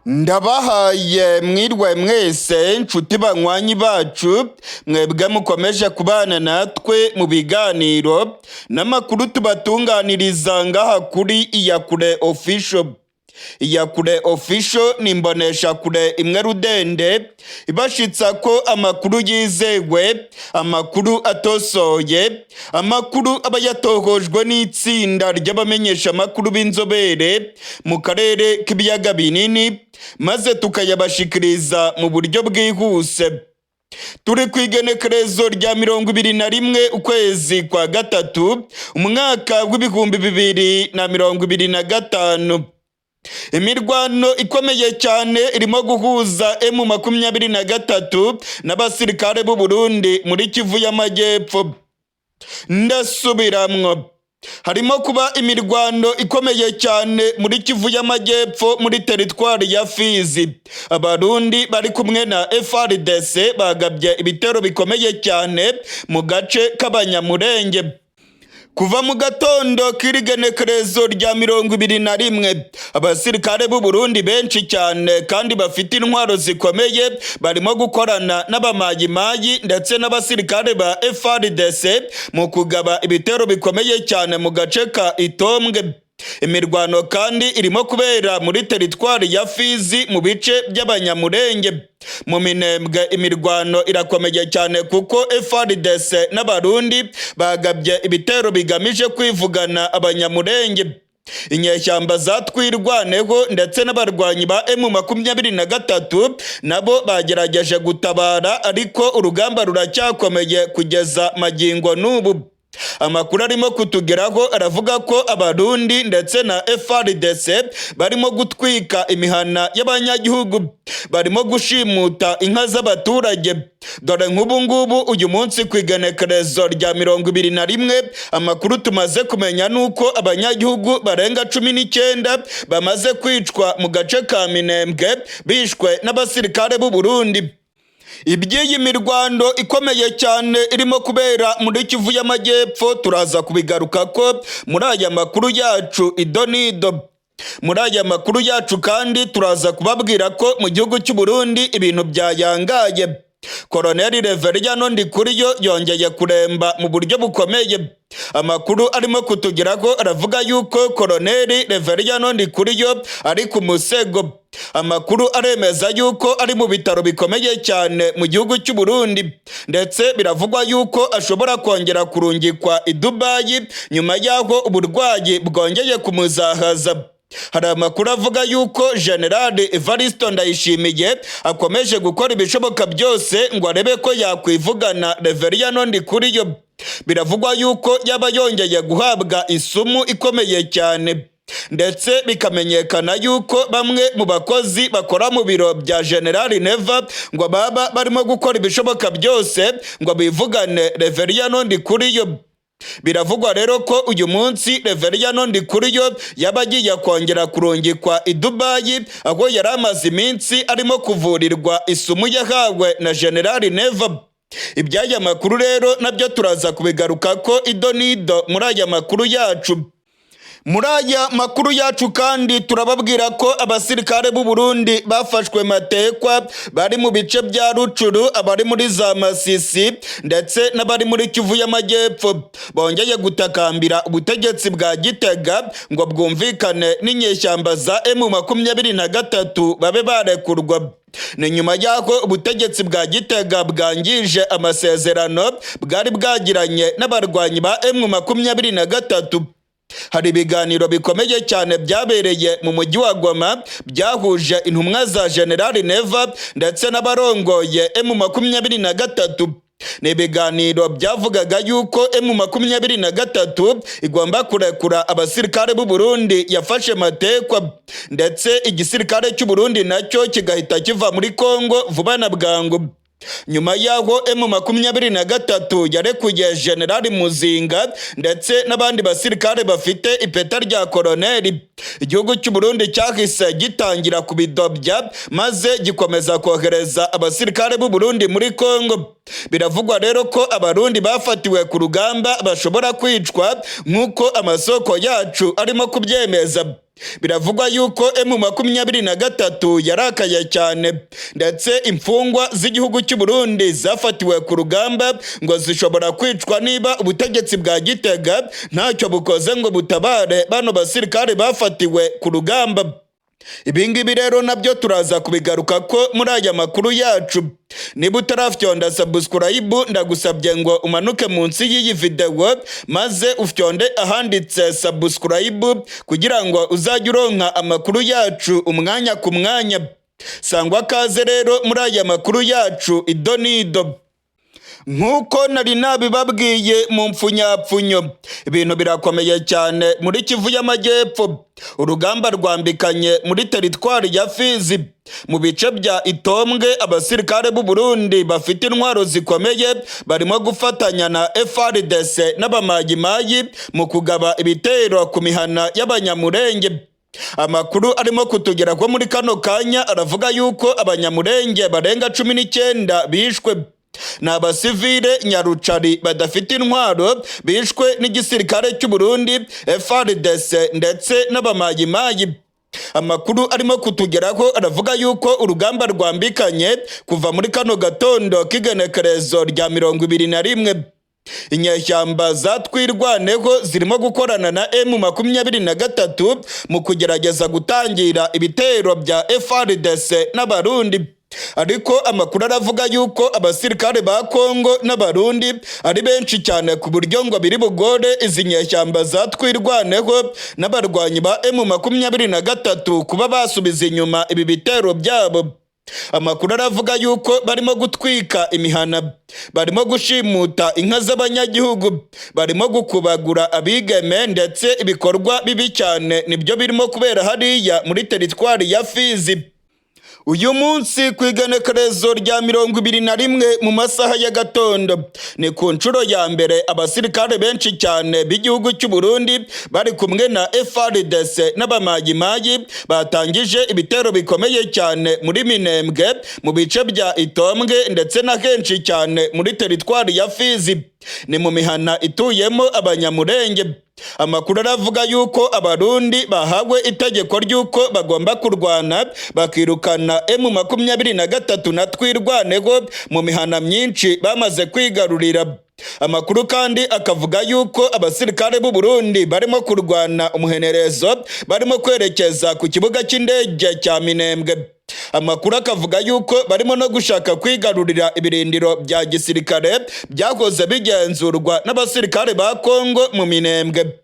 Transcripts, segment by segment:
Ndabahaye mwirwe mwese nshuti banywanyi bacu, mwebwe mukomeje kubana natwe mu biganiro n'amakuru tubatunganiriza ngaha kuri Iyakure Official. Iyakure Official ni imboneshakure imwe rudende ibashitsa ko amakuru yizewe, amakuru atosoye, amakuru aba yatohojwe n'itsinda ry'abamenyeshamakuru b'inzobere mu karere k'ibiyaga binini, maze tukayabashikiriza mu buryo bwihuse. Turi ku igenekerezo rya 21 ukwezi kwa gatatu, umwaka w'2025. Imirwano ikomeye cyane irimo guhuza M23 n'abasirikare b'u Burundi muri Kivu y'Amajyepfo. Ndasubiramwo, harimo kuba imirwano ikomeye cyane muri Kivu y'Amajyepfo, muri teritwari ya Fizi. Abarundi bari kumwe na FARDC bagabye ibitero bikomeye cyane mu gace k'Abanyamurenge. Kuva mu gatondo k'irigenekerezo rya 21, abasirikare b'u Burundi benshi cyane kandi bafite intwaro zikomeye barimo gukorana n'abamayimayi ndetse n'abasirikare ba FARDC mu kugaba ibitero bikomeye cyane mu gace ka Itombwe. Imirwano kandi irimo kubera muri teritwari ya Fizi, mu bice by'Abanyamurenge. Mu Minembwe imirwano irakomeye cyane, kuko FARDC n'Abarundi bagabye ibitero bigamije kwivugana Abanyamurenge. Inyeshyamba za Twirwaneho ndetse n'abarwanyi ba M23 nabo bagerageje gutabara, ariko urugamba ruracyakomeye kugeza magingo n'ubu. Amakuru arimo kutugeraho aravuga ko Abarundi ndetse na FARDC barimo gutwika imihana y'abanyagihugu, barimo gushimuta inka z'abaturage. Dore nk'ubu ngubu uyu munsi ku igenekerezo rya 21, amakuru tumaze kumenya ni uko abanyagihugu barenga 19 bamaze kwicwa mu gace ka Minembwe, bishwe n'abasirikare b'u Burundi. Iby'iyi mirwano ikomeye cyane irimo kubera muri Kivu y'Amajyepfo turaza kubigaruka ko muri aya makuru yacu idonido. Muri aya makuru yacu kandi turaza kubabwira ko mu gihugu cy'u Burundi ibintu byayangaye. Koloneli Reveriyano Ndikuriyo yongeye kuremba mu buryo bukomeye. Amakuru arimo kutugeraho aravuga yuko Koloneli Reveriyano Ndikuriyo ari ku musego. Amakuru aremeza yuko ari mu bitaro bikomeye cyane mu gihugu cy'u Burundi, ndetse biravugwa yuko ashobora kongera kurungikwa i Dubayi nyuma y'aho uburwayi bwongeye kumuzahaza. Hari amakuru avuga yuko General Evaristo Ndayishimiye akomeje gukora ibishoboka byose ngo arebe ko yakwivugana Reveriyano Ndikuriyo. Biravugwa yuko yaba yongeye guhabwa isumu ikomeye cyane, ndetse bikamenyekana yuko bamwe mu bakozi bakora mu biro bya General Neva ngo baba barimo gukora ibishoboka byose ngo bivugane Reveriyano Ndikuriyo. Biravugwa rero ko uyu munsi Reveriyano Ndikuriyo yaba agiye kongera kurungikwa i Dubayi, aho yari amaze iminsi arimo kuvurirwa isumu yahawe na General Neva. Iby'aya makuru rero nabyo turaza kubigaruka ko idonido muri aya makuru yacu. Muri aya makuru yacu kandi turababwira ko abasirikare b'u Burundi bafashwe matekwa bari mu bice bya Rucuru, abari muri za Masisi ndetse n'abari muri Kivu y'Amajyepfo bongeye gutakambira ubutegetsi bwa Gitega ngo bwumvikane n'inyeshyamba za M23 babe barekurwa. Ni nyuma y'aho ubutegetsi bwa Gitega bwangije amasezerano bwari bwagiranye n'abarwanyi ba M23. Hari ibiganiro bikomeye cyane byabereye mu mujyi wa Goma byahuje intumwa za General Neva ndetse n'abarongoye M23. Ni ibiganiro byavugaga yuko M23 igomba kurekura abasirikare b'u Burundi yafashe matekwa, ndetse igisirikare cy'u Burundi nacyo kigahita kiva muri Kongo vuba na bwangu. Nyuma y'aho M23 yarekuye General Muzinga ndetse n'abandi basirikare bafite ipeta rya koroneri, igihugu cy'u Burundi cyahise gitangira kubidobya, maze gikomeza kohereza abasirikare b'u Burundi muri Kongo. Biravugwa rero ko Abarundi bafatiwe ku rugamba bashobora kwicwa, nk'uko amasoko yacu arimo kubyemeza. Biravugwa yuko M23 yarakaye cyane, ndetse imfungwa z'igihugu cy'u Burundi zafatiwe ku rugamba ngo zishobora kwicwa niba ubutegetsi bwa Gitega ntacyo bukoze ngo butabare bano basirikare bafatiwe ku rugamba. Ibingibi rero nabyo turaza kubigaruka ko muri aya makuru yacu. Niba utarafyonda subscribe, ndagusabye ngo umanuke munsi y'iyi video maze ufyonde ahanditse subscribe kugira ngo uzajye uronka amakuru yacu umwanya ku mwanya. Sangwa kaze rero muri aya makuru yacu idonido. Nk'uko nari nabibabwiye mu mpfunyapfunyo, ibintu birakomeye cyane muri Kivu y'Amajyepfo. Urugamba rwambikanye muri teritwari ya Fizi, mu bice bya Itombwe. Abasirikare b'u Burundi bafite intwaro zikomeye barimo gufatanya na FARDC n'abamayimayi mu kugaba ibitero ku mihana y'Abanyamurenge. Amakuru arimo kutugera ko muri kano kanya aravuga yuko Abanyamurenge barenga 19 bishwe. Ni abasivile nyarucari badafite intwaro bishwe n'igisirikare cy'u Burundi, FARDC ndetse n'abamayimayi. Amakuru arimo kutugeraho aravuga yuko urugamba rwambikanye kuva muri kano gatondo k'igenekerezo rya 21. Inyeshyamba za Twirwaneho zirimo gukorana na M23 mu kugerageza gutangira ibitero bya FARDC n'Abarundi, ariko amakuru aravuga yuko abasirikare ba Kongo n'Abarundi ari benshi cyane ku buryo ngo biri bugore izi nyeshyamba za Twirwaneho n'abarwanyi ba M23 kuba basubiza inyuma ibi bitero byabo. Amakuru aravuga yuko barimo gutwika imihana, barimo gushimuta inka z'abanyagihugu, barimo gukubagura abigeme, ndetse ibikorwa bibi cyane nibyo birimo kubera hariya muri teritwari ya Fizi. Uyu munsi ku igenekerezo rya 21 mu masaha y'agatondo, ni ku nshuro ya mbere abasirikare benshi cyane b'igihugu cy'u Burundi bari kumwe na FARDC n'abamayimayi batangije ibitero bikomeye cyane muri Minembwe, mu bice bya Itombwe ndetse na kenshi cyane muri teritwari ya Fizi. Ni mu mihana ituyemo Abanyamurenge. Amakuru aravuga yuko Abarundi bahawe itegeko ry'uko bagomba kurwana bakirukana M23 na Twirwaneho mu mihana myinshi bamaze kwigarurira. Amakuru kandi akavuga yuko abasirikare b'u Burundi barimo kurwana umuhenerezo, barimo kwerekeza ku kibuga cy'indege cya Minembwe. Amakuru akavuga yuko barimo no gushaka kwigarurira ibirindiro bya gisirikare byahoze bigenzurwa n'abasirikare ba Kongo mu Minembwe.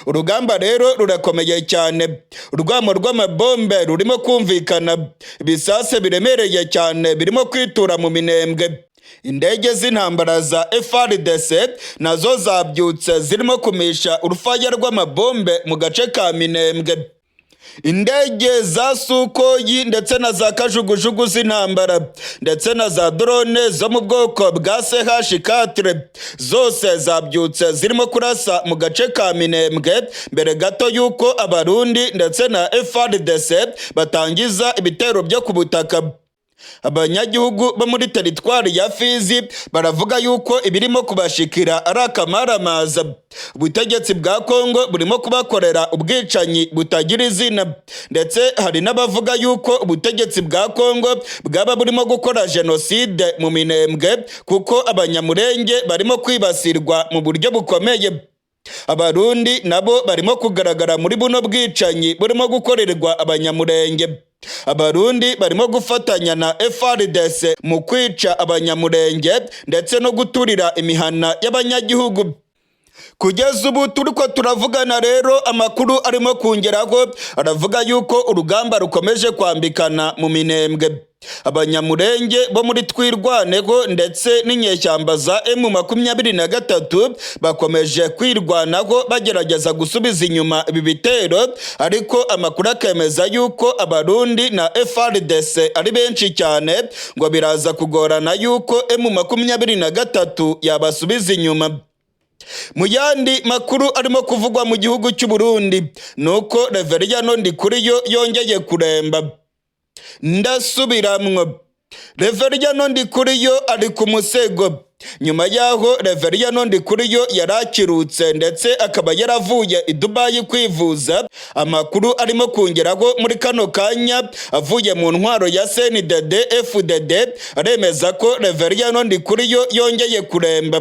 Urugamba rero rurakomeye cyane, urwamo rw'amabombe rurimo kumvikana, ibisase biremereye cyane birimo kwitura mu Minembwe. Indege z'intambara za FARDC nazo zabyutse zirimo kumisha urufaya rw'amabombe mu gace ka Minembwe. Indege za Sukhoi ndetse na za kajugujugu z'intambara ndetse na za drone zo mu bwoko bwa CH4 zose zabyutse zirimo kurasa mu gace ka Minembwe mbere gato y'uko Abarundi ndetse na FARDC batangiza ibitero byo ku butaka. Abanyagihugu bo muri teritwari ya Fizi baravuga yuko ibirimo kubashikira ari akamaramaza. Ubutegetsi bwa Kongo burimo kubakorera ubwicanyi butagira izina, ndetse hari n'abavuga yuko ubutegetsi bwa Kongo bwaba burimo gukora jenoside mu Minembwe, kuko Abanyamurenge barimo kwibasirwa mu buryo bukomeye. Abarundi nabo barimo kugaragara muri buno bwicanyi burimo gukorerwa Abanyamurenge. Abarundi barimo gufatanya na FARDC mu kwica Abanyamurenge ndetse no guturira imihana y'abanyagihugu. Kugeza ubu turiko turavugana rero, amakuru arimo kungeraho aravuga yuko urugamba rukomeje kwambikana mu Minembwe. Abanyamurenge bo muri Twirwaneho ndetse n'inyeshyamba za M23 bakomeje kwirwanaho bagerageza gusubiza inyuma ibi bitero, ariko amakuru akemeza yuko Abarundi na FARDC ari benshi cyane, ngo biraza kugorana yuko M23 yabasubiza inyuma. Mu yandi makuru arimo kuvugwa mu gihugu cy'u Burundi nuko Reveriyano Ndikuriyo yongeye kuremba. Ndasubiramwo, Reveriyano Ndikuriyo ari ku musego. Nyuma yaho Reveriyano Ndikuriyo yarakirutse ndetse akaba yaravuye i Dubayi kwivuza, amakuru arimo kongeraho muri kano kanya avuye mu ntwaro ya CNDD FDD aremeza ko Reveriyano Ndikuriyo yongeye kuremba.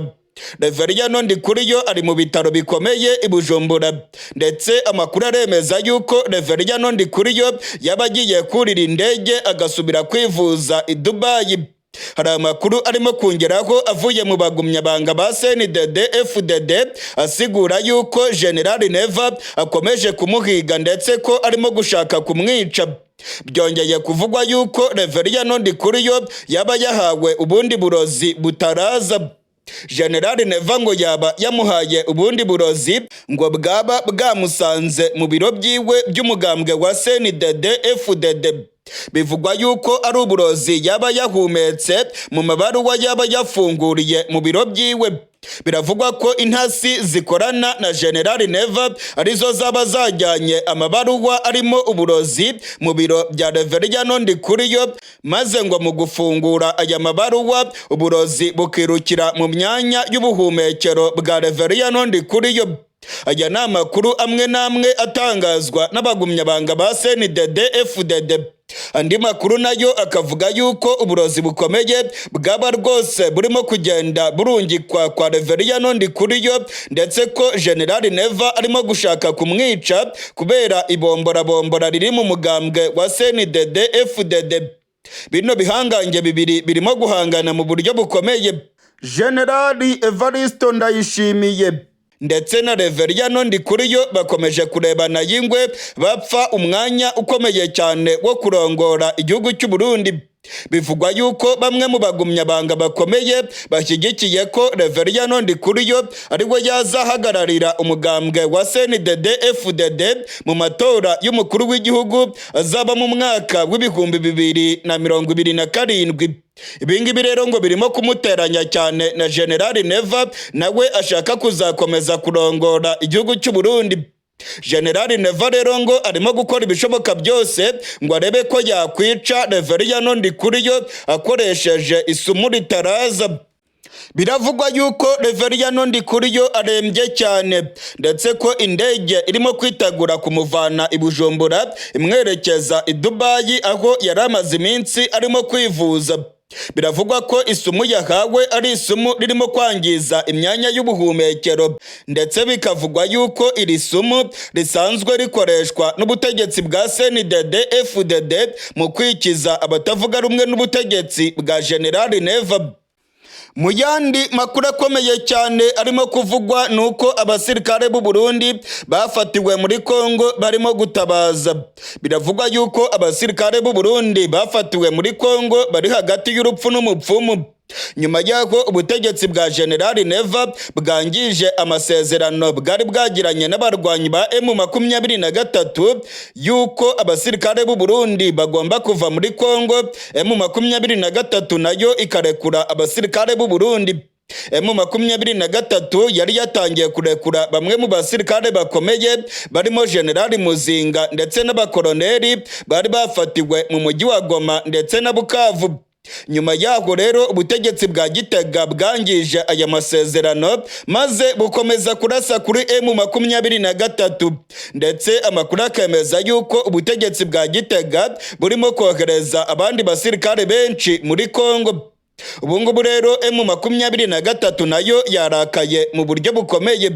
Reveriyano Ndikuriyo ari mu bitaro bikomeye i Bujumbura, ndetse amakuru aremeza yuko Reveriyano Ndikuriyo yaba agiye kurira indege agasubira kwivuza i Dubayi. Hari amakuru arimo kongeraho avuye mu bagumyabanga ba CNDD FDD asigura yuko General Neva akomeje kumuhiga ndetse ko arimo gushaka kumwica. Byongeye kuvugwa yuko Reveriyano Ndikuriyo yaba yahawe ubundi burozi butaraza. General Neva ngo yaba yamuhaye ubundi burozi ngo bwaba bwamusanze mu biro byiwe by'umugambwe wa CNDD FDD. Bivugwa yuko ari uburozi yaba yahumetse mu mabaruwa yaba yafunguriye mu biro byiwe. Biravugwa ko intasi zikorana na General Neva arizo zaba zajyanye amabaruwa arimo uburozi mu biro bya Reveriyano Ndikuriyo, maze ngo mu gufungura aya mabaruwa uburozi bukirukira mu myanya y'ubuhumekero bwa Reveriyano Ndikuriyo. Aya ni amakuru amwe n'amwe atangazwa n'abagumyabanga ba CNDD FDD. Andi makuru nayo akavuga yuko uburozi bukomeye bwaba rwose burimo kugenda burungikwa kwa Reveriyano Ndikuriyo, ndetse ko General Neva arimo gushaka kumwica kubera ibomborabombora riri mu mugambwe wa CNDD FDD. Bino bihangange bibiri birimo guhangana mu buryo bukomeye. General Evaristo Ndayishimiye ndetse na Reveriyano Ndikuriyo bakomeje kurebana y'ingwe, bapfa umwanya ukomeye cyane wo kurongora igihugu cy'u Burundi. Bivugwa yuko bamwe mu bagumyabanga bakomeye bashyigikiye ko Reveriyano Ndikuriyo ariwe yazahagararira umugambwe wa CNDD FDD mu matora y'umukuru w'igihugu azaba mu mwaka w'2027. Ibi ngibi rero ngo birimo kumuteranya cyane na General Neva, nawe ashaka kuzakomeza kurongora igihugu cy'u Burundi. General Neva rero ngo arimo gukora ibishoboka byose ngo arebe ko yakwica Reveriyano Ndikuriyo akoresheje isumu ritaraza. Biravugwa yuko Reveriyano Ndikuriyo arembye cyane, ndetse ko indege irimo kwitegura kumuvana i Bujumbura imwerekeza i Dubayi aho yari amaze iminsi arimo kwivuza. Biravugwa ko isumu yahawe ari isumu ririmo kwangiza imyanya y'ubuhumekero, ndetse bikavugwa yuko iri sumu risanzwe rikoreshwa n'ubutegetsi bwa CNDD FDD mu kwikiza abatavuga rumwe n'ubutegetsi bwa General Neva. Mu yandi makuru akomeye cyane arimo kuvugwa ni uko abasirikare b'u Burundi bafatiwe muri Kongo barimo gutabaza. Biravugwa yuko abasirikare b'u Burundi bafatiwe muri Kongo bari hagati y'urupfu n'umupfumu. Nyuma y'aho ubutegetsi bwa General Neva bwangije amasezerano bwari bwagiranye n'abarwanyi ba M23 yuko abasirikare b'u Burundi bagomba kuva muri Kongo, M23 nayo ikarekura abasirikare b'u Burundi. M23 yari yatangiye kurekura bamwe mu basirikare bakomeye barimo General Muzinga ndetse n'abakoloneli bari bafatiwe mu mujyi wa Goma ndetse na Bukavu. Nyuma yaho rero ubutegetsi bwa Gitega bwangije aya masezerano maze bukomeza kurasa kuri M23, ndetse amakuru akemeza yuko ubutegetsi bwa Gitega burimo kohereza abandi basirikare benshi muri Kongo. Ubu ngubu rero M23 nayo yarakaye mu buryo bukomeye.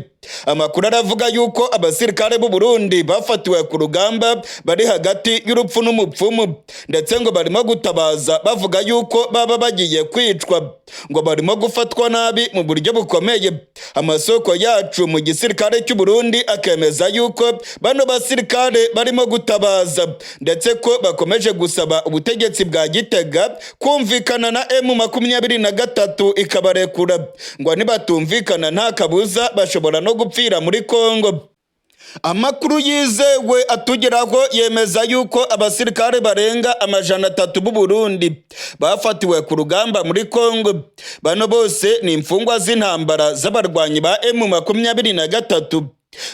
Amakuru aravuga yuko abasirikare b'u Burundi bafatiwe ku rugamba bari hagati y'urupfu n'umupfumu, ndetse ngo barimo gutabaza bavuga yuko baba bagiye kwicwa, ngo barimo gufatwa nabi mu buryo bukomeye. Amasoko yacu mu gisirikare cy'u Burundi akemeza yuko bano basirikare barimo gutabaza, ndetse ko bakomeje gusaba ubutegetsi bwa Gitega kumvikana na M23 ikabarekura, ngo nibatumvikana nta kabuza bashobora no gupfira muri Kongo. Amakuru yizewe atugeraho yemeza yuko abasirikare barenga 300 b'u Burundi bafatiwe ku rugamba muri Kongo. Bano bose ni imfungwa z'intambara z'abarwanyi ba M23.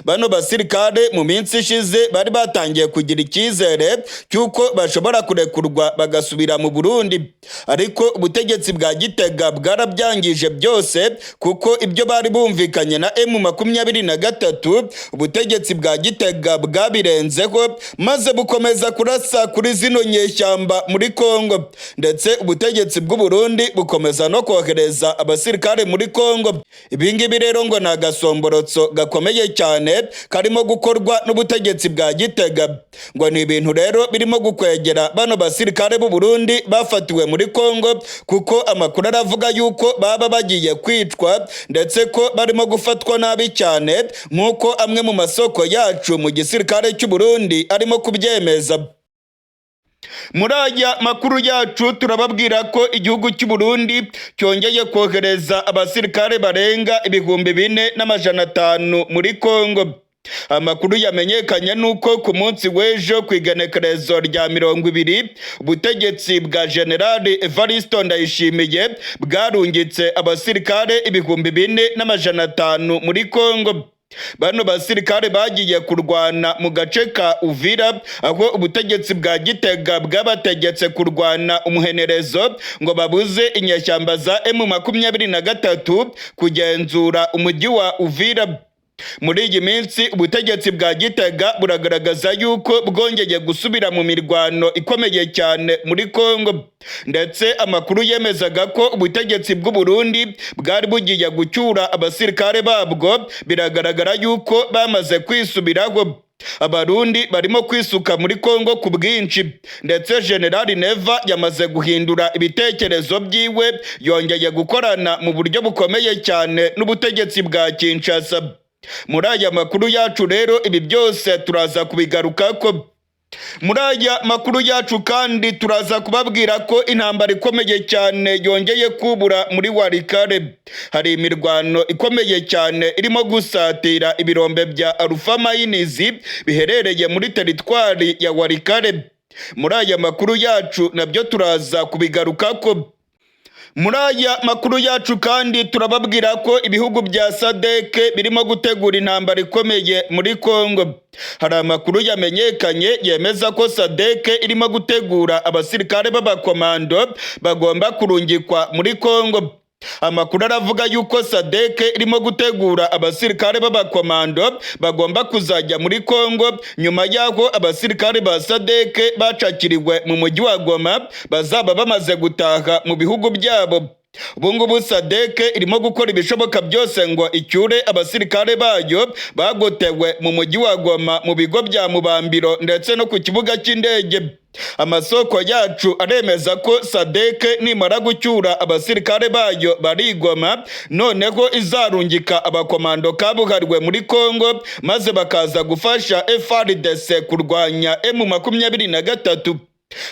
Bano basirikare mu minsi ishize bari batangiye kugira icyizere cy'uko bashobora kurekurwa bagasubira mu Burundi, ariko ubutegetsi bwa Gitega bwarabyangije byose, kuko ibyo bari bumvikanye na M23 ubutegetsi bwa Gitega bwabirenzeho, maze bukomeza kurasa kuri zino nyeshyamba muri Kongo, ndetse ubutegetsi bw'u Burundi bukomeza no kohereza abasirikare muri Kongo. Ibi ngibi rero ngo ni agasomborotso gakomeye cyane karimo gukorwa n'ubutegetsi bwa Gitega. Ngo ni ibintu rero birimo gukwegera bano basirikare b'u Burundi bafatiwe muri Kongo, kuko amakuru aravuga yuko baba bagiye kwicwa, ndetse ko barimo gufatwa nabi cyane, nk'uko amwe mu masoko yacu mu gisirikare cy'u Burundi arimo kubyemeza. Muri aya makuru yacu turababwira ko igihugu cy'u Burundi cyongeye kohereza abasirikare barenga 4500 muri Kongo. Amakuru yamenyekanye nuko ku munsi w'ejo, ku igenekerezo rya 20, ubutegetsi bwa Generali Evaristo Ndayishimiye bwarungitse abasirikare 4500 muri Kongo. Bano basirikare bagiye kurwana mu gace ka Uvira, aho ubutegetsi bwa Gitega bwabategetse kurwana umuhenerezo ngo babuze inyeshyamba za M23 kugenzura umujyi wa Uvira. Muri iyi minsi ubutegetsi bwa Gitega buragaragaza yuko bwongeye gusubira mu mirwano ikomeye cyane muri Kongo, ndetse amakuru yemezaga ko ubutegetsi bw'u Burundi bwari bugiye gucyura abasirikare babwo biragaragara yuko bamaze kwisubiraho. Abarundi barimo kwisuka muri Kongo ku bwinshi, ndetse Generali Neva yamaze guhindura ibitekerezo byiwe, yongeye gukorana mu buryo bukomeye cyane n'ubutegetsi bwa Kinshasa. Muri aya makuru yacu rero ibi byose turaza kubigarukako. Muri aya makuru yacu kandi turaza kubabwira ko intambara ikomeye cyane yongeye kubura muri Walikale. Hari imirwano ikomeye cyane irimo gusatira ibirombe bya Alpha Mines biherereye muri teritwari ya Walikale. Muri aya makuru yacu nabyo turaza kubigarukako. Muri aya makuru yacu kandi turababwira ko ibihugu bya SADC birimo gutegura intambara ikomeye muri Kongo. Hari amakuru yamenyekanye yemeza ko SADC irimo gutegura abasirikare b'abakomando bagomba kurungikwa muri Kongo. Amakuru aravuga yuko SADC irimo gutegura abasirikare b'abakomando bagomba kuzajya muri Kongo nyuma y'aho abasirikare ba SADC bacakiriwe mu mujyi wa Goma bazaba bamaze gutaha mu bihugu byabo. Ubu ngubu SADC irimo gukora ibishoboka byose ngo icyure abasirikare bayo bagotewe mu mujyi wa Goma, mu bigo bya Mubambiro ndetse no ku kibuga cy'indege. Amasoko yacu aremeza ko SADC nimara gucyura abasirikare bayo bari i Goma, noneho izarungika abakomando kabuhariwe muri Kongo, maze bakaza gufasha FARDC kurwanya M23.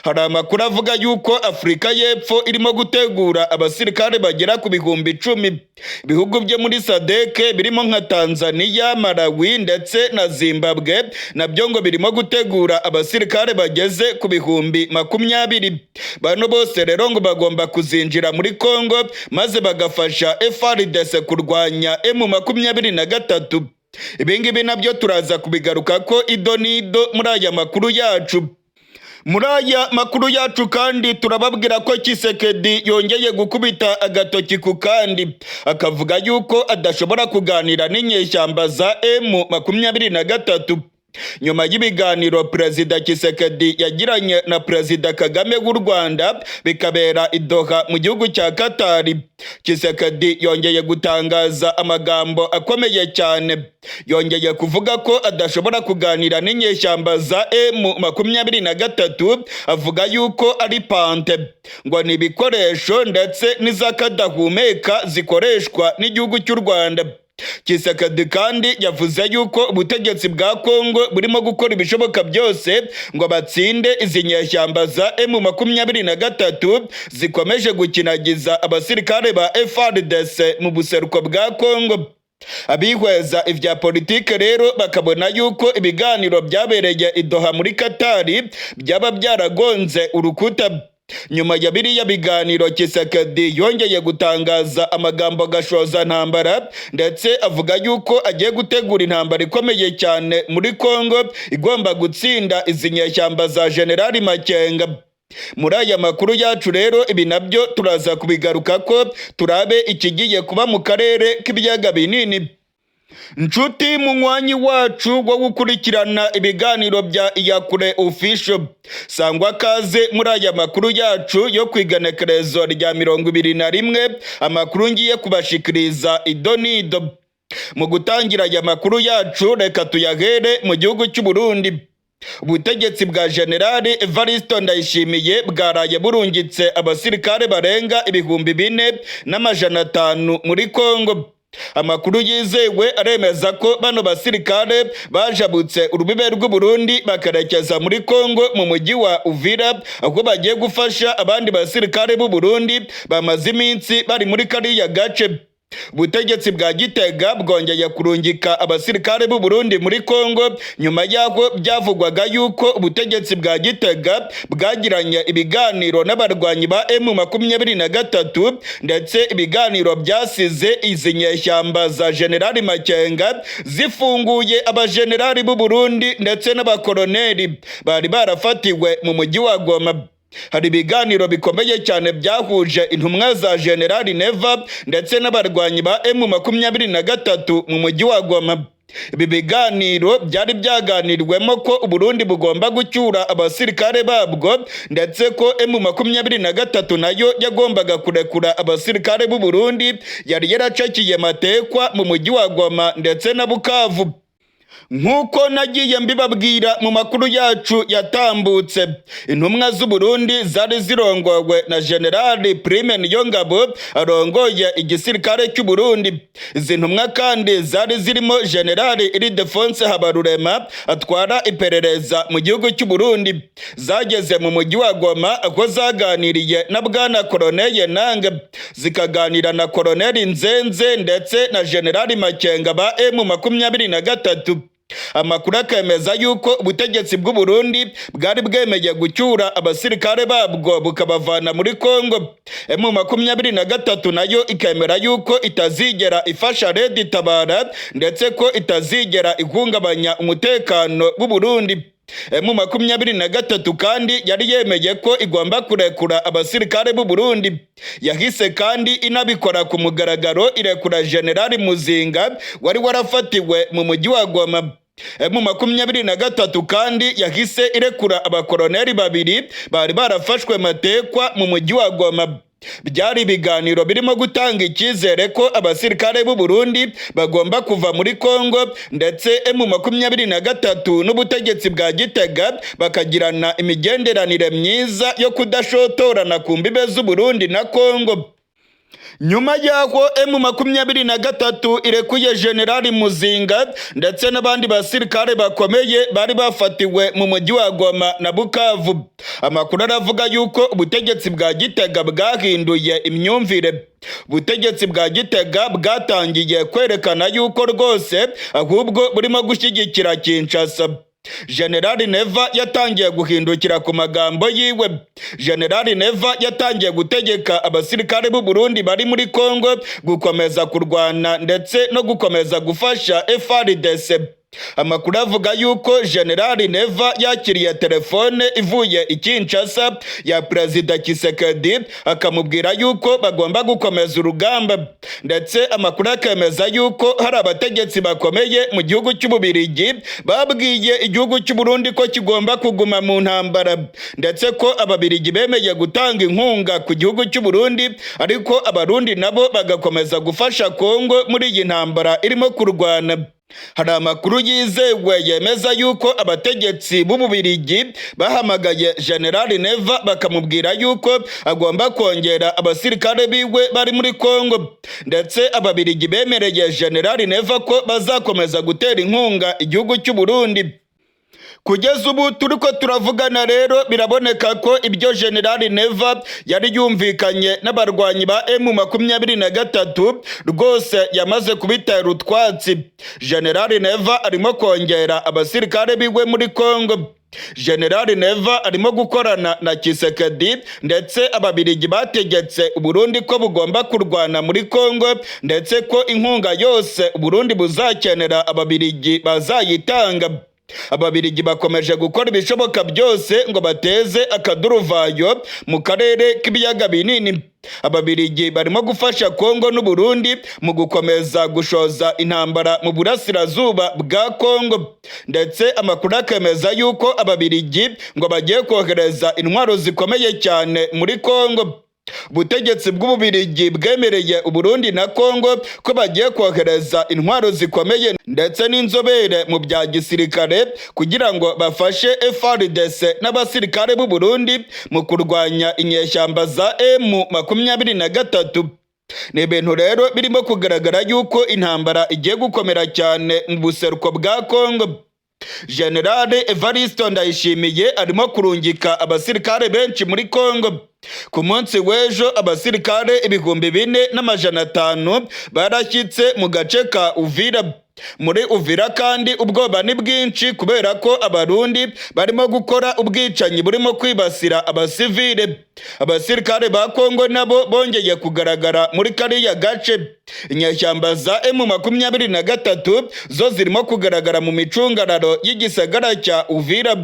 Hari amakuru avuga yuko Afurika y'Epfo irimo gutegura abasirikare bagera ku 10,000. Ibihugu byo muri SADC birimo nka Tanzania, Malawi ndetse na Zimbabwe nabyo ngo birimo gutegura abasirikare bageze ku 20,000. Bano bose rero ngo bagomba kuzinjira muri Kongo maze bagafasha FARDC kurwanya M23. Ibi ngibi nabyo turaza kubigaruka ko ido n'ido muri aya makuru yacu. Muri aya makuru yacu kandi turababwira ko Tshisekedi yongeye gukubita agatoki ku kandi, akavuga yuko adashobora kuganira n'inyeshyamba za M23. Nyuma y'ibiganiro Perezida Tshisekedi yagiranye na Perezida Kagame w'u Rwanda bikabera i Doha mu gihugu cya Katari, Tshisekedi yongeye gutangaza amagambo akomeye cyane. Yongeye kuvuga ko adashobora kuganira n'inyeshyamba za M23, avuga yuko ari pantin, ngo ni ibikoresho ndetse n'izakadahumeka zikoreshwa n'igihugu cy'u Rwanda. Tshisekedi kandi yavuze yuko ubutegetsi bwa Kongo burimo gukora ibishoboka byose ngo batsinde izi nyeshyamba za M23 zikomeje gukinagiza abasirikare ba FARDC mu buseruko bwa Kongo. Abihweza ibya politike rero bakabona yuko ibiganiro byabereye i Doha muri Katari byaba byaragonze urukuta. Nyuma ya biriya biganiro, Tshisekedi yongeye gutangaza amagambo gashoza ntambara, ndetse avuga yuko agiye gutegura intambara ikomeye cyane muri Kongo igomba gutsinda izi nyeshyamba za Generali Makenga. Muri aya makuru yacu rero, ibi nabyo turaza kubigaruka ko turabe ikigiye kuba mu karere k'ibiyaga binini. Nshuti munywanyi wacu wo gukurikirana ibiganiro bya Iyakure Official, sangwa kaze muri aya makuru yacu yo ku igenekerezo rya 21, amakuru ngiye kubashikiriza idonido. Mu gutangira aya makuru yacu, reka tuyahere mu gihugu cy'u Burundi. Ubutegetsi bwa Generali Evaristo Ndayishimiye bwaraye burungitse abasirikare barenga 4500 muri Kongo. Amakuru yizewe aremeza ko bano basirikare bajabutse urubibe rw'u Burundi bakerekeza muri Kongo mu mujyi wa Uvira, aho bagiye gufasha abandi basirikare b'u Burundi bamaze iminsi bari muri kariya gace. Ubutegetsi bwa Gitega bwongeye kurungika abasirikare b'u Burundi muri Kongo nyuma y'aho byavugwaga yuko ubutegetsi bwa Gitega bwagiranye ibiganiro n'abarwanyi ba M23, ndetse ibiganiro byasize izi nyeshyamba za Generali Makenga zifunguye abajenerali b'u Burundi ndetse n'abakoloneli bari barafatiwe mu mujyi wa Goma. Hari ibiganiro bikomeye cyane byahuje intumwa za Generali Neva ndetse n'abarwanyi ba M23 mu mujyi wa Goma. Ibi biganiro byari byaganiriwemo ko Uburundi bugomba gucyura abasirikare babwo, ndetse ko M23 nayo yagombaga kurekura abasirikare b'u Burundi yari yaracakiye matekwa mu mujyi wa Goma ndetse na Bukavu. Nk'uko nagiye mbibabwira mu makuru yacu yatambutse, intumwa z'u Burundi zari zirongowe na Generali Prime Niyongabo arongoye igisirikare cy'u Burundi. Izi ntumwa kandi zari zirimo Generali Ildefonse Habarurema atwara iperereza mu gihugu cy'u Burundi. Zageze mu mujyi wa Goma, aho zaganiriye na Bwana Colonel Nange, zikaganira na Colonel Nzenze ndetse na Generali Makenga ba M23. Amakuru akemeza yuko ubutegetsi bw'u Burundi bwari bwemeye gucyura abasirikare babwo bukabavana muri Kongo. M23 nayo ikemera yuko itazigera ifasha Red Tabara, ndetse ko itazigera ihungabanya umutekano w'u Burundi. M23 kandi yari yemeye ko igomba kurekura abasirikare b'u Burundi. Yahise kandi inabikora ku mugaragaro, irekura Generali Muzinga wari warafatiwe mu mujyi wa Goma. M23 kandi yahise irekura abakoloneli babiri bari barafashwe matekwa mu mujyi wa Goma. Byari ibiganiro birimo gutanga icyizere ko abasirikare b'u Burundi bagomba kuva muri Kongo, ndetse M23 n'ubutegetsi bwa Gitega bakagirana imigenderanire myiza yo kudashotorana ku mbibe z'u Burundi na Kongo. Nyuma y'aho M23 irekuye Generali Muzinga ndetse n'abandi basirikare bakomeye bari bafatiwe mu mujyi wa Goma na Bukavu, amakuru aravuga yuko ubutegetsi bwa Gitega bwahinduye imyumvire. Ubutegetsi bwa Gitega bwatangiye kwerekana yuko rwose ahubwo burimo gushyigikira Kinshasa. Generali Neva yatangiye guhindukira ku magambo yiwe. Generali Neva yatangiye gutegeka abasirikare b'u Burundi bari muri Kongo gukomeza kurwana ndetse no gukomeza gufasha FARDC. Amakuru avuga yuko Generali Neva yakiriye telefone ivuye i Kinshasa ya Perezida Tshisekedi, akamubwira yuko bagomba gukomeza urugamba, ndetse amakuru akemeza yuko hari abategetsi bakomeye mu gihugu cy'Ububirigi babwiye igihugu cy'u Burundi ko kigomba kuguma mu ntambara, ndetse ko Ababirigi bemeye gutanga inkunga ku gihugu cy'u Burundi, ariko Abarundi nabo bagakomeza gufasha Kongo muri iyi ntambara irimo kurwana. Hari amakuru yizewe yemeza yuko abategetsi b'Ububirigi bahamagaye Generali Neva bakamubwira yuko agomba kongera abasirikare biwe bari muri Kongo, ndetse Ababirigi bemereye Generali Neva ko bazakomeza gutera inkunga igihugu cy'u Burundi. Kugeza ubu turiko turavugana rero, biraboneka ko ibyo Generali Neva yari yumvikanye n'abarwanyi ba M23 rwose yamaze kubitera utwatsi. Generali Neva arimo kongera abasirikare biwe muri Kongo. General Neva arimo gukorana na Tshisekedi, ndetse Ababirigi bategetse Uburundi ko bugomba kurwana muri Kongo, ndetse ko inkunga yose Uburundi buzakenera Ababirigi bazayitanga. Ababirigi bakomeje gukora ibishoboka byose ngo bateze akaduruvayo mu karere k'Ibiyaga Binini. Ababirigi barimo gufasha Kongo n'Uburundi mu gukomeza gushoza intambara mu burasirazuba bwa Kongo, ndetse amakuru akemeza yuko Ababirigi ngo bagiye kohereza intwaro zikomeye cyane muri Kongo. Ubutegetsi bw'Ububirigi bwemereye Uburundi na Kongo ko bagiye kohereza intwaro zikomeye ndetse n'inzobere mu bya gisirikare kugira ngo bafashe FARDC n'abasirikare b'u Burundi mu kurwanya inyeshyamba za M23. Ni ibintu rero birimo kugaragara yuko intambara igiye gukomera cyane mu buseruko bwa Kongo. General Evaristo Ndayishimiye arimo kurungika abasirikare benshi muri Kongo. Ku munsi w'ejo abasirikare 4500 barashyitse mu gace ka Uvira. Muri Uvira kandi ubwoba ni bwinshi kubera ko Abarundi barimo gukora ubwicanyi burimo kwibasira abasivile. Abasirikare ba Kongo nabo bongeye kugaragara muri kariya gace. Inyeshyamba za M23 zo zirimo kugaragara mu micungararo y'igisagara cya Uvira.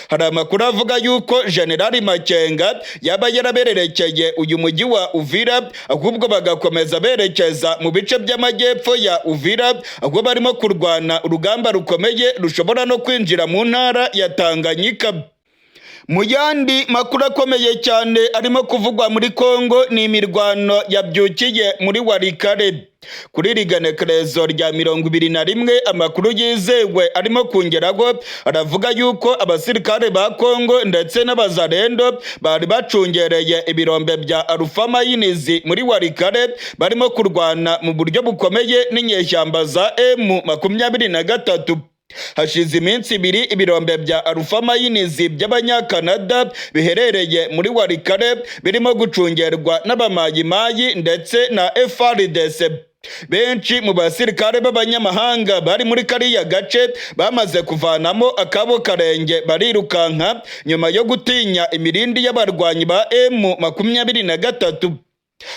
Hari amakuru avuga yuko General Makenga yaba yarabererekeye uyu mujyi wa Uvira, ahubwo bagakomeza berekeza mu bice by'amajyepfo ya Uvira, aho barimo kurwana urugamba rukomeye rushobora no kwinjira mu ntara ya Tanganyika. Mu yandi makuru akomeye cyane arimo kuvugwa muri Kongo ni imirwano yabyukiye muri Walikale. Kuri iri genekerezo rya 21, amakuru yizewe arimo kungeraho aravuga yuko abasirikare ba Kongo ndetse n'Abazalendo bari bacungereye ibirombe bya Alpha Mines muri Walikale barimo kurwana mu buryo bukomeye n'inyeshyamba za M23. Hashize iminsi 2 ibirombe bya Alpha Mines by'Abanyakanada biherereye muri Walikale birimo gucungerwa n'Abamayimayi ndetse na FARDC. Benshi mu basirikare b'abanyamahanga bari muri kariya gace bamaze kuvanamo akabo karenge barirukanka nyuma yo gutinya imirindi y'abarwanyi ba M23.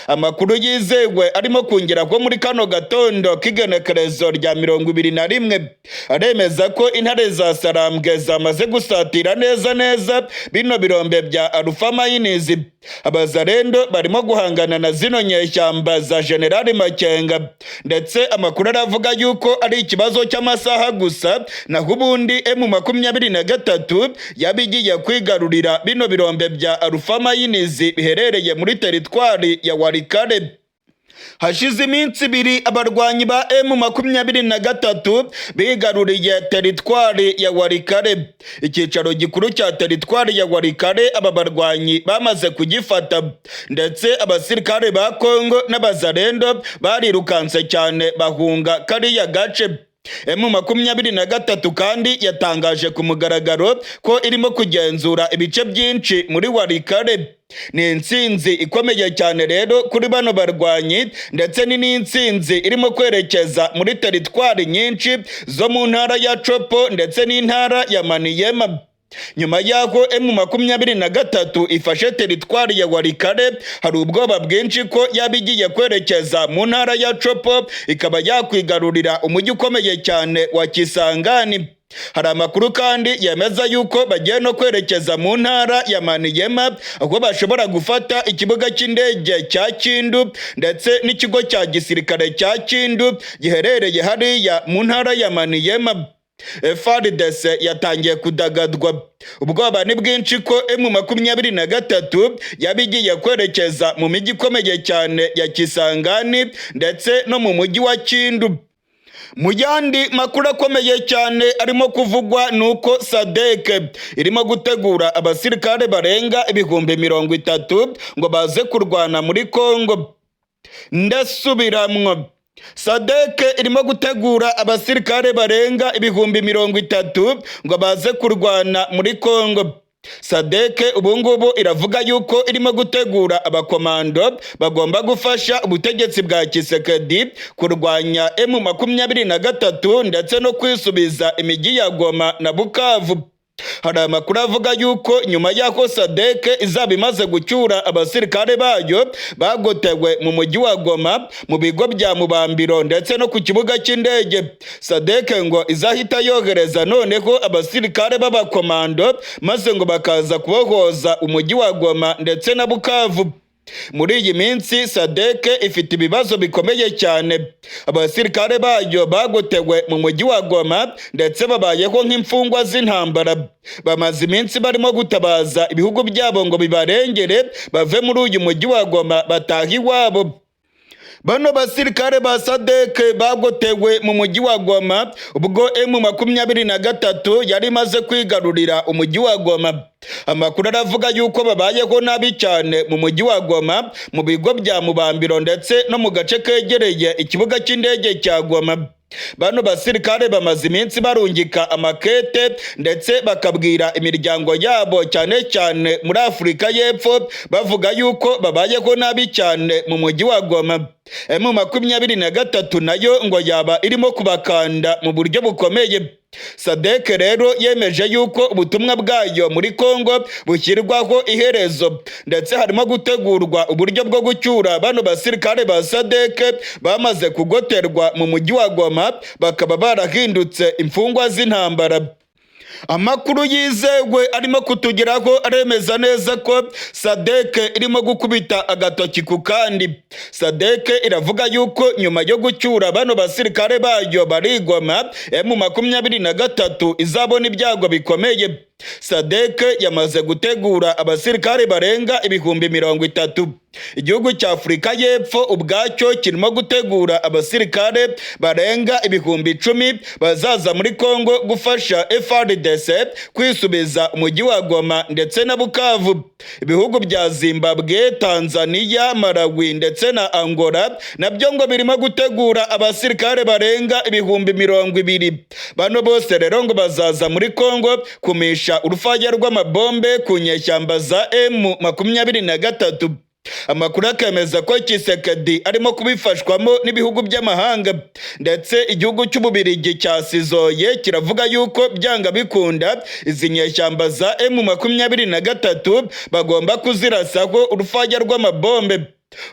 Amakuru yizewe arimo kongera ko muri kano gatondo k'igenekerezo rya 21 aremeza ko Intare za Sarambwe zamaze gusatira neza neza bino birombe bya Alpha Mines. Abazalendo barimo guhangana na zino nyeshyamba za General Makenga, ndetse amakuru aravuga yuko ari ikibazo cy'amasaha gusa, naho ubundi M23 yaba igiye kwigarurira bino birombe bya Alpha Mines biherereye muri teritwari ya Walikale. Hashize iminsi 2 abarwanyi ba M23 bigaruriye teritwari ya Walikale. Icyicaro gikuru cya teritwari ya Walikale aba barwanyi bamaze kugifata, ndetse abasirikare ba Kongo n'Abazalendo barirukanse cyane bahunga kariya gace. M23 kandi yatangaje ku mugaragaro ko irimo kugenzura ibice byinshi muri Walikale. Ni intsinzi ikomeye cyane rero kuri bano barwanyi, ndetse ni n'intsinzi irimo kwerekeza muri teritwari nyinshi zo mu ntara ya Tshopo ndetse n'intara ya Maniema. Nyuma y'aho M23 ifashe teritwari ya Walikale, hari ubwoba bwinshi ko yaba igiye kwerekeza mu ntara ya Tshopo ikaba yakwigarurira umujyi ukomeye cyane wa Kisangani. Hari amakuru kandi yemeza yuko bagiye no kwerekeza mu ntara ya Maniema, aho bashobora gufata ikibuga cy'indege cya Kindu ndetse n'ikigo cya gisirikare cya Kindu giherereye hariya mu ntara ya Maniema. FARDC yatangiye kudagadwa. Ubwoba ni bwinshi ko M23 yaba igiye kwerekeza mu mijyi ikomeye cyane ya Kisangani ndetse no mu mujyi wa Kindu. Mu yandi makuru akomeye cyane arimo kuvugwa ni uko SADC irimo gutegura abasirikare barenga 30,000 ngo baze kurwana muri Kongo. Ndasubiramwo, SADC irimo gutegura abasirikare barenga 30,000 ngo baze kurwana muri Kongo. SADC ubungubu iravuga yuko irimo gutegura abakomando bagomba gufasha ubutegetsi bwa Tshisekedi kurwanya M23 ndetse no kwisubiza imijyi ya Goma na Bukavu. Hari amakuru avuga yuko nyuma y'aho SADC izaba imaze gucyura abasirikare bayo bagotewe mu mujyi wa Goma, mu bigo bya Mubambiro ndetse no ku kibuga cy'indege, SADC ngo izahita yohereza noneho abasirikare b'abakomando, maze ngo bakaza kubohoza umujyi wa Goma ndetse na Bukavu. Muri iyi minsi SADC ifite ibibazo bikomeye cyane. Abasirikare bayo bagotewe mu mujyi wa Goma ndetse babayeho nk'imfungwa z'intambara. Bamaze iminsi barimo gutabaza ibihugu byabo ngo bibarengere, bave muri uyu mujyi wa Goma batahe iwabo. Bano basirikare ba SADC bagotewe mu mujyi wa Goma ubwo M23 yari imaze kwigarurira umujyi wa Goma. Amakuru aravuga yuko babayeho nabi cyane mu mujyi wa Goma, mu bigo bya Mubambiro ndetse no mu gace kegereye ikibuga cy'indege cya Goma. Bano basirikare bamaze iminsi barungika amakete ndetse bakabwira imiryango yabo, cyane cyane muri Afurika y'Epfo, bavuga yuko babayeho nabi cyane mu mujyi wa Goma. M23 nayo ngo yaba irimo kubakanda mu buryo bukomeye. SADC rero yemeje yuko ubutumwa bwayo muri Kongo bushyirwaho iherezo, ndetse harimo gutegurwa uburyo bwo gucyura bano basirikare ba SADC bamaze kugoterwa mu mujyi wa Goma, bakaba barahindutse imfungwa z'intambara. Amakuru yizewe arimo kutugeraho aremeza neza ko SADC irimo gukubita agatoki ku kandi. SADC iravuga yuko nyuma yo gucyura bano basirikare bayo bari Goma, M23 izabona ibyago bikomeye. SADC yamaze gutegura abasirikare barenga 30,000. Igihugu cya Afurika y'Epfo ubwacyo kirimo gutegura abasirikare barenga 10,000 bazaza muri Kongo gufasha FARDC kwisubiza umujyi wa Goma ndetse na Bukavu. Ibihugu bya Zimbabwe, Tanzania, Malawi ndetse na Angola nabyo ngo birimo gutegura abasirikare barenga 20,000. Bano bose rero ngo bazaza muri Kongo kumisha urufaya rw'amabombe ku nyeshyamba za M23. Amakuru akemeza ko Tshisekedi arimo kubifashwamo n'ibihugu by'amahanga, ndetse igihugu cy'Ububirigi cyasizoye kiravuga yuko byanga bikunda izi nyeshyamba za M23 bagomba kuzirasaho urufaya rw'amabombe.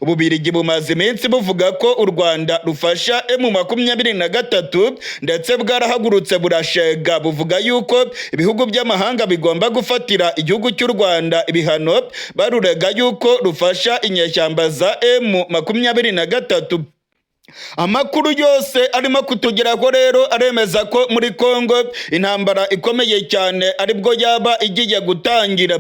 Ububirigi bumaze iminsi buvuga ko u Rwanda rufasha M23, ndetse bwarahagurutse burashega, buvuga yuko ibihugu by'amahanga bigomba gufatira igihugu cy'u Rwanda ibihano, barurega yuko rufasha inyeshyamba za M23. Amakuru yose arimo kutugeraho rero aremeza ko muri Kongo intambara ikomeye cyane aribwo yaba igiye gutangira.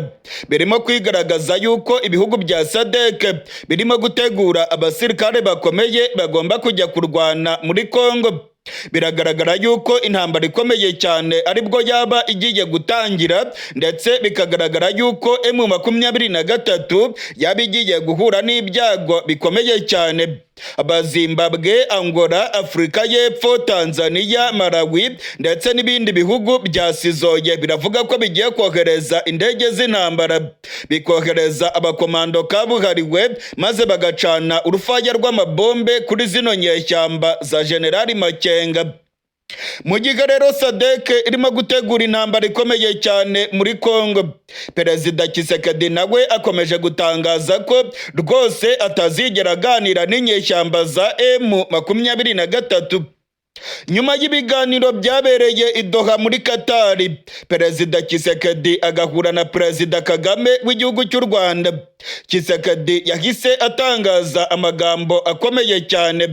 Birimo kwigaragaza yuko ibihugu bya SADC birimo gutegura abasirikare bakomeye bagomba kujya kurwana muri Kongo. Biragaragara yuko intambara ikomeye cyane aribwo yaba igiye gutangira, ndetse bikagaragara yuko M23 yaba igiye guhura n'ibyago bikomeye cyane. Abazimbabwe, Angola, Afurika y'Epfo, Tanzania, Malawi ndetse n'ibindi bihugu byasizoye biravuga ko bigiye kohereza indege z'intambara, bikohereza abakomando kabuhariwe, maze bagacana urufaya rw'amabombe kuri zino nyeshyamba za Generali Makenga. Mu gihe rero SADC irimo gutegura intambara ikomeye cyane muri Congo, Perezida Tshisekedi nawe akomeje gutangaza ko rwose atazigera aganira n'inyeshyamba za M23. Nyuma y'ibiganiro byabereye i Doha muri Katari, Perezida Tshisekedi agahura na Perezida Kagame w'igihugu cy'u Rwanda, Tshisekedi yahise atangaza amagambo akomeye cyane.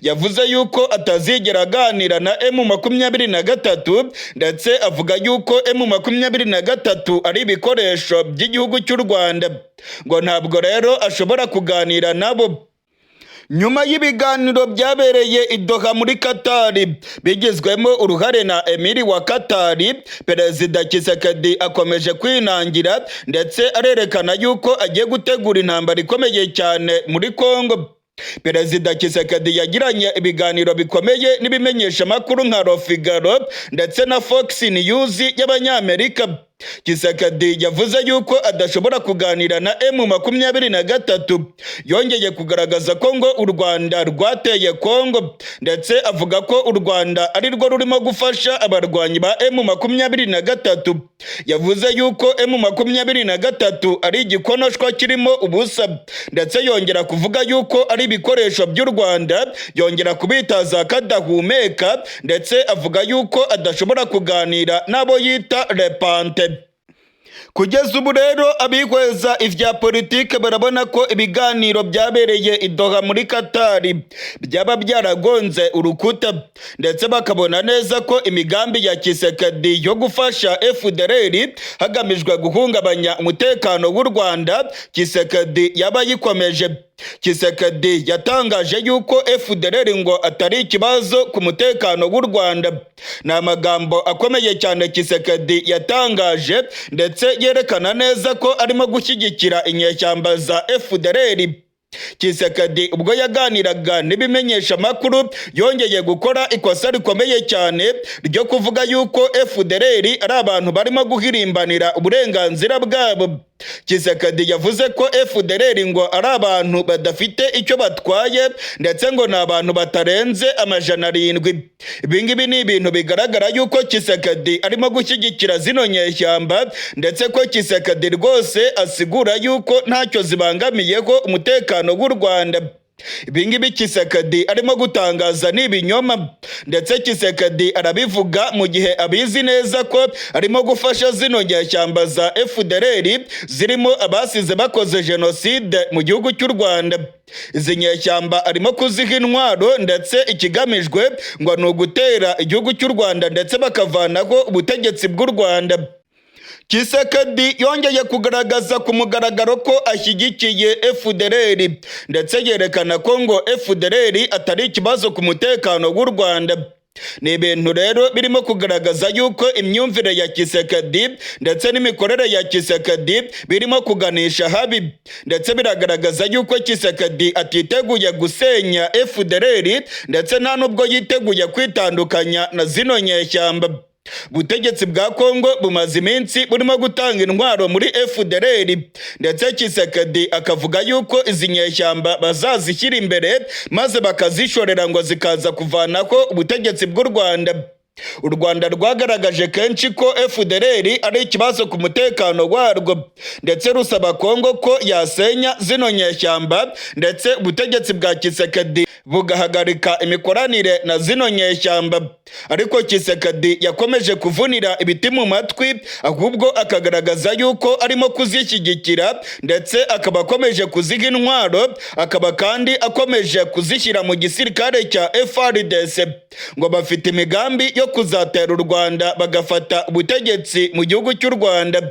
Yavuze yuko atazigera aganira na M23, ndetse avuga yuko M23 ari ibikoresho by'igihugu cy'u Rwanda, ngo ntabwo rero ashobora kuganira nabo. Nyuma y'ibiganiro byabereye i Doha muri Katari bigizwemo uruhare na Emiri wa Katari, Perezida Tshisekedi akomeje kwinangira, ndetse arerekana yuko agiye gutegura intambara ikomeye cyane muri Congo. Perezida Tshisekedi yagiranye ibiganiro bikomeye n'ibimenyeshamakuru nka Le Figaro ndetse na Fox News y'Abanyamerika. Tshisekedi yavuze yuko adashobora kuganira na M23. Yongeye kugaragaza ko ngo u Rwanda rwateye Kongo, ndetse avuga ko u Rwanda ari rwo rurimo gufasha abarwanyi ba M23. Yavuze yuko M23 ari igikonoshwa kirimo ubusa, ndetse yongera kuvuga yuko ari ibikoresho by'u Rwanda, yongera kubitaza kadahumeka, ndetse avuga yuko adashobora kuganira n'abo yita repante. Kugeza ubu rero, abihweza ivya politike barabona ko ibiganiro byabereye i Doha muri Katari byaba byaragonze urukuta, ndetse bakabona neza ko imigambi ya Tshisekedi yo gufasha FDLR hagamijwe guhungabanya umutekano w'u Rwanda, Tshisekedi yaba yikomeje. Tshisekedi yatangaje yuko FDLR ngo atari ikibazo ku mutekano w'u Rwanda. Ni amagambo akomeye cyane Tshisekedi yatangaje, ndetse yerekana neza ko arimo gushyigikira inyeshyamba za FDLR. Tshisekedi ubwo yaganiraga n'ibimenyesha makuru, yongeye gukora ikosa rikomeye cyane ryo kuvuga yuko FDLR ari abantu barimo guhirimbanira uburenganzira bwabo. Tshisekedi yavuze ko FDLR ngo ari abantu badafite icyo batwaye, ndetse ngo ni abantu batarenze 700. Ibi ngibi ni ibintu bigaragara yuko Tshisekedi arimo gushyigikira zino nyeshyamba, ndetse ko Tshisekedi rwose asigura yuko ntacyo zibangamiyeho umutekano w'u Rwanda. Ibi ngibi Tshisekedi arimo gutangaza ni ibinyoma, ndetse Tshisekedi arabivuga mu gihe abizi neza ko arimo gufasha zino nyeshyamba za FDLR zirimo abasize bakoze jenoside mu gihugu cy'u Rwanda. Izi nyeshyamba arimo kuziha intwaro, ndetse ikigamijwe ngo ni ugutera igihugu cy'u Rwanda, ndetse bakavanaho ubutegetsi bw'u Rwanda. Tshisekedi yongeye kugaragaza ku mugaragaro ko ashyigikiye FDLR, ndetse yerekana ko ngo FDLR atari ikibazo ku mutekano w'u Rwanda. Ni ibintu rero birimo kugaragaza yuko imyumvire ya Tshisekedi ndetse n'imikorere ya Tshisekedi birimo kuganisha habi, ndetse biragaragaza yuko Tshisekedi atiteguye gusenya FDLR, ndetse nta nubwo yiteguye kwitandukanya na zino nyeshyamba. Ubutegetsi bwa Kongo bumaze iminsi burimo gutanga intwaro muri FDLR, ndetse Tshisekedi akavuga yuko izi nyeshyamba bazazishyira imbere maze bakazishorera ngo zikaza kuvanaho ubutegetsi bw'u Rwanda. U Rwanda rwagaragaje kenshi ko FDLR ari ikibazo ku mutekano warwo, ndetse rusaba Kongo ko yasenya zino nyeshyamba, ndetse ubutegetsi bwa Tshisekedi bugahagarika imikoranire na zino nyeshyamba. Ariko Tshisekedi yakomeje kuvunira ibiti mu matwi, ahubwo akagaragaza yuko arimo kuzishyigikira, ndetse akaba akomeje kuziha intwaro, akaba kandi akomeje kuzishyira mu gisirikare cya FARDC, ngo bafite imigambi yo kuzatera u Rwanda bagafata ubutegetsi mu gihugu cy'u Rwanda.